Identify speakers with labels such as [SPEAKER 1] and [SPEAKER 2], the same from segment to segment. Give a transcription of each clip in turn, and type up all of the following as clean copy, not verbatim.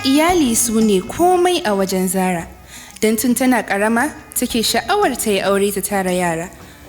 [SPEAKER 1] Iyali su ne komai a wajen Zara, don tun tana ƙarama take sha'awar ta yi aure ta tara yara.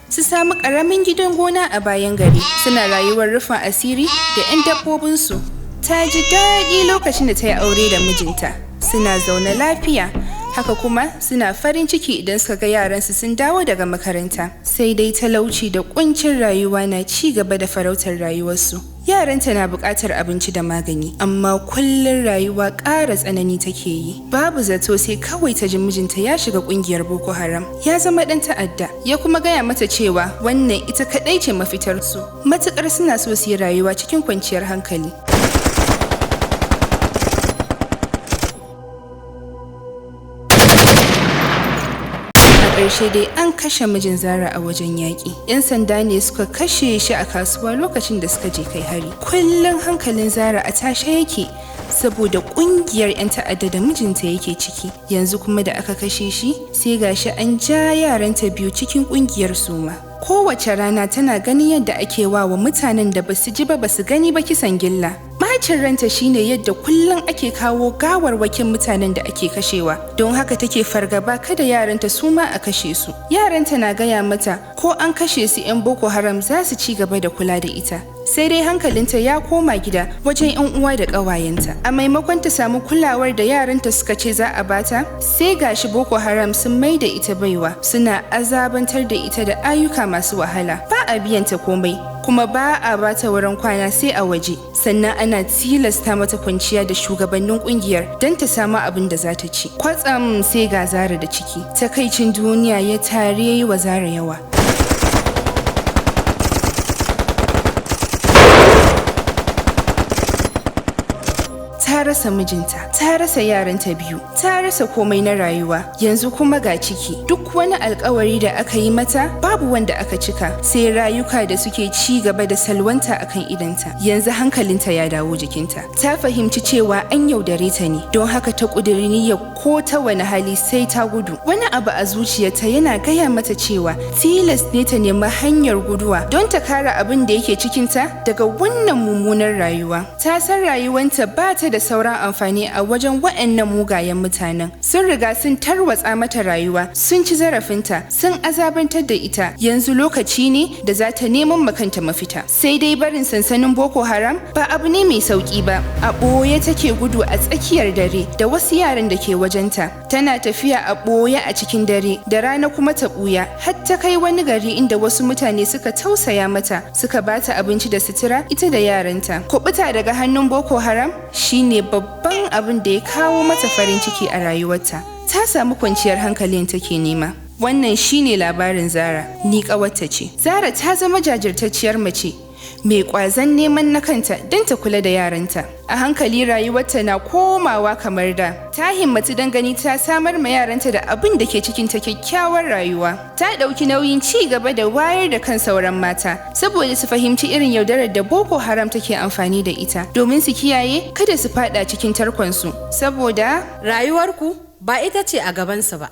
[SPEAKER 1] Su samu ƙaramin gidan gona a bayan gari suna rayuwar rufin asiri da 'yan dabbobinsu. Ta ji daɗi lokacin da ta yi aure da mijinta. Suna zaune lafiya, haka kuma suna farin ciki idan suka ga yaransu sun dawo daga makaranta. Sai dai talauci da ƙuncin rayuwa na ci gaba da farautar rayuwarsu. Yaranta na buƙatar abinci da magani, amma kullum rayuwa ƙara tsanani take yi. Babu zato sai kawai ta ji mijinta ya shiga ƙungiyar Boko Haram, ya zama ɗan ta'adda, ya kuma gaya mata cewa wannan ita kaɗai ce mafitarsu. Matuƙar suna so su yi rayuwa cikin kwanciyar hankali. Ƙarshe dai an kashe mijin Zara a wajen yaƙi. 'Yan sanda ne suka kashe shi a kasuwa lokacin da suka je kai hari. Kullum hankalin Zara a tashe yake saboda ƙungiyar 'yan ta'adda da mijinta yake ciki. Yanzu kuma da aka kashe shi, sai gashi an ja yaranta biyu cikin ƙungiyar suma. Kowace rana tana ganin yadda ake wa mutanen da basu ji ba basu gani ba kisan gilla. Bacin ranta shine yadda kullum ake kawo gawarwakin mutanen da ake kashewa, don haka take fargaba kada yaranta su ma a kashe su. Yaranta na gaya mata ko an kashe su 'yan Boko Haram za su ci gaba da kula da ita. Sai dai hankalinta ya koma gida wajen 'yan uwa da ƙawayenta. A maimakon ta samu kulawar da yaranta suka ce za a bata, sai gashi Boko Haram sun mai da ita baiwa, suna azabantar da ita da ayyuka masu wahala. Ba a biyanta komai, kuma ba a bata wurin kwana sai a waje. Sannan ana tilasta mata kwanciya da shugabannin kungiyar don ta samu abin da za ta ci. Kwatsam sai ga Zara da ciki. Takaicin duniya ya tare yi wa Zara yawa. Ta rasa mijinta, ta rasa yaranta biyu, ta rasa komai na rayuwa, yanzu kuma ga ciki. Duk wani alkawari da aka yi mata babu wanda aka cika, sai rayuka da suke ci gaba da salwanta akan idanta. Yanzu hankalinta ya dawo jikinta. Ta fahimci cewa an yaudare ta ne, don haka ta ƙudiri niyyar ko ta wani hali sai ta gudu. Wani abu a zuciyarta yana gaya mata cewa tilas ne ta nemi hanyar guduwa don ta kare abin da yake cikinta daga wannan mummunar rayuwa. Ta san rayuwanta ba ta da sauran amfani a wajen waɗannan mugayen mutanen. Sun riga sun tarwatsa mata rayuwa, sun ci zarafinta, sun azabantar da ita. Yanzu lokaci ne da za ta neman makanta mafita. Sai dai barin sansanin Boko Haram ba abu ne mai sauki ba. A ɓoye take gudu a tsakiyar dare da wasu yaran da ke wajenta. Tana tafiya a ɓoye a cikin dare, da rana kuma ta ɓuya, har ta kai wani gari inda wasu mutane suka tausaya mata, suka bata abinci da sutura ita da yaranta. Kuɓuta daga hannun Boko Haram shine babban abin da ya kawo mata farin ciki a rayuwarta. Ta samu kwanciyar hankalin take nema. Wannan shine labarin Zara, ni ƙawarta ce. Zara ta zama jajirtacciyar mace mai ƙwazon neman na kanta don ta kula da yaranta. A hankali rayuwarta na komawa kamar da. Ta himmatu don gani ta samar ma yaranta da abin da ke cikinta kyakkyawar rayuwa. Ta ɗauki nauyin ci gaba da wayar da kan sauran mata saboda su fahimci irin yaudarar da Boko Haram take amfani da ita domin su kiyaye kada su faɗa cikin tarkonsu. Saboda
[SPEAKER 2] Rayuwarku ba ita ce a gabansu ba.